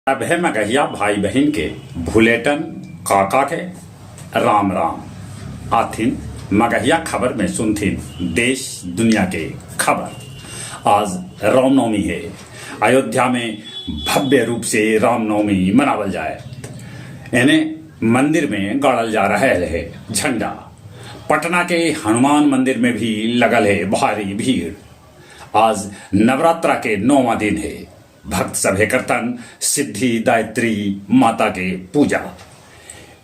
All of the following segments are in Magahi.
सभे मगहिया भाई बहिन के भुलेटन काका के राम राम। आथिन मगहिया खबर में सुनथिन देश दुनिया के खबर। आज रामनवमी है। अयोध्या में भव्य रूप से रामनवमी मनावल जाए। एने मंदिर में गाड़ल जा रहा है झंडा। पटना के हनुमान मंदिर में भी लगल है भारी भीड़। आज नवरात्रा के नौवां दिन है। भक्त सभे करतन सिद्धि दायत्री माता के पूजा।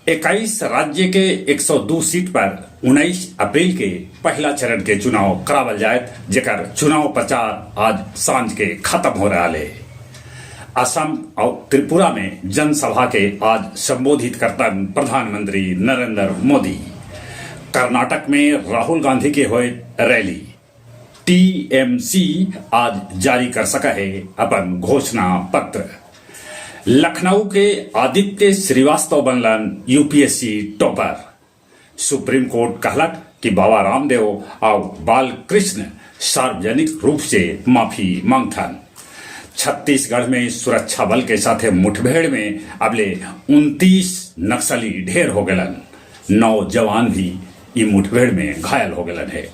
21 राज्य के 102 सीट पर 19 अप्रैल के पहला चरण के चुनाव करावल जायत, जेकर चुनाव प्रचार आज सांझ के खत्म हो रहा है। असम और त्रिपुरा में जनसभा के आज संबोधित करतन प्रधानमंत्री नरेंद्र मोदी। कर्नाटक में राहुल गांधी के होए रैली। टीएमसी आज जारी कर सका है अपन घोषणा पत्र। लखनऊ के आदित्य श्रीवास्तव बनलन यूपीएससी टॉपर। सुप्रीम कोर्ट कहलक कि बाबा रामदेव और बाल कृष्ण सार्वजनिक रूप से माफी मांगथन। छत्तीसगढ़ में सुरक्षा बल के साथे मुठभेड़ में अबले 29 नक्सली ढेर हो गलन। 9 जवान भी ई मुठभेड़ में घायल हो गलन है।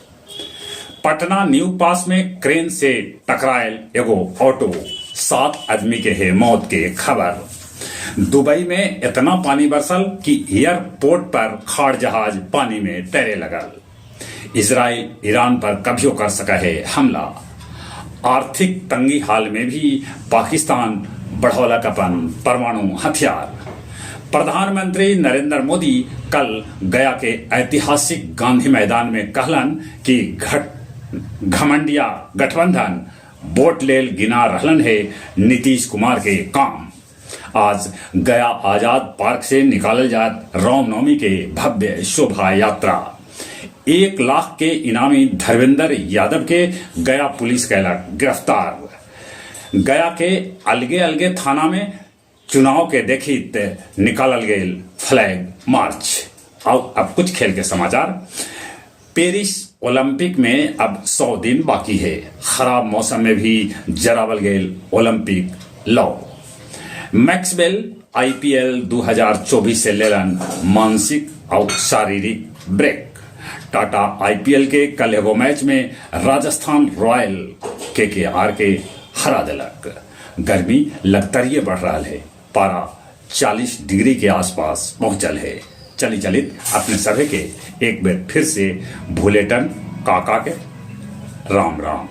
पटना न्यू पास में क्रेन से टकरायल एगो ऑटो, 7 आदमी के है मौत के खबर। दुबई में इतना पानी बरसल कि एयरपोर्ट पर खाड़ जहाज पानी में तैरे लगल। इजराइल ईरान पर कभियो कर सका है हमला। आर्थिक तंगी हाल में भी पाकिस्तान बढ़ौलक अपन परमाणु हथियार। प्रधानमंत्री नरेंद्र मोदी कल गया के ऐतिहासिक गांधी मैदान में कहलन कि घमंडिया गठबंधन वोट लेल गिना रहलन है नीतीश कुमार के काम। आज गया आजाद पार्क से निकालल जात रामनवमी के भव्य शोभा यात्रा। 1 लाख के इनामी धर्मेंद्र यादव के गया पुलिस कैलक गिरफ्तार। गया के अलगे अलगे थाना में चुनाव के देखित निकालल गेल फ्लैग मार्च। और अब कुछ खेल के समाचार। पेरिस ओलंपिक में अब 100 दिन बाकी है। खराब मौसम में भी जरावल गेल ओलंपिक लौ। मैक्सवेल आईपीएल 2024 से लेलन मानसिक और शारीरिक ब्रेक। टाटा आईपीएल के कल एगो मैच में राजस्थान रॉयल केकेआर के हरा दिलक। गर्मी लगतरिये बढ़ रहा है, पारा 40 डिग्री के आसपास पहुंचल है। चली चलित अपने सभे के एक बार फिर से भुलेटन काका के राम राम।